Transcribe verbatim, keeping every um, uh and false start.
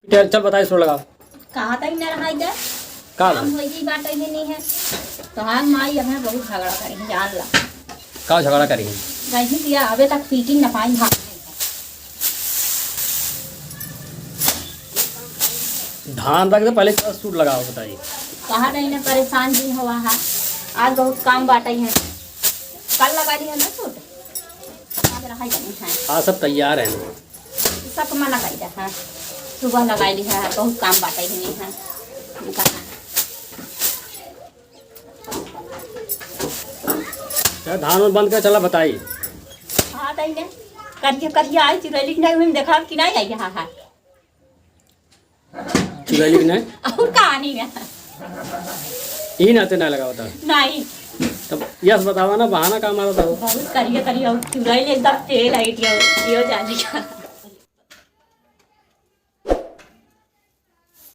चल, चल बताई, सुर लगाओ। कहा तई न रहा इधर। का काम बा? हो जी बात ही नहीं है। तो हाँ माई, हमें बहुत झगड़ा करी, जान ला। का झगड़ा करी? कहीं किया, अबे तक पीटी न पाई भाग। धान रख दे, पहले का सूट लगाओ, बताइए। कहा नहीं ना, परेशान दिन हुआ है। आज बहुत काम बाटे है, कल लगा ली है ना सूट। आज रहा ही नहीं है। हाँ, सब तैयार है। सब मना कर दे, हाँ। सुबह लगा ली है, बहुत काम बाटे ही नहीं है। हम कहा, चल, धान उन बंद कर, चला बताई। हाँ, तई ने। करिया, करिया आई, चुरैली के नहीं, देखा कि नहीं आई, हाँ, हाँ। चुरैली के नहीं? और कहानी में। ई नाते ना लगावता। नहीं। तब यस बतावा ना, बहाना का मारता हो? बहुत करिया, करिया, और चुरैली एकदम तेल आई, यो, यो जाने का।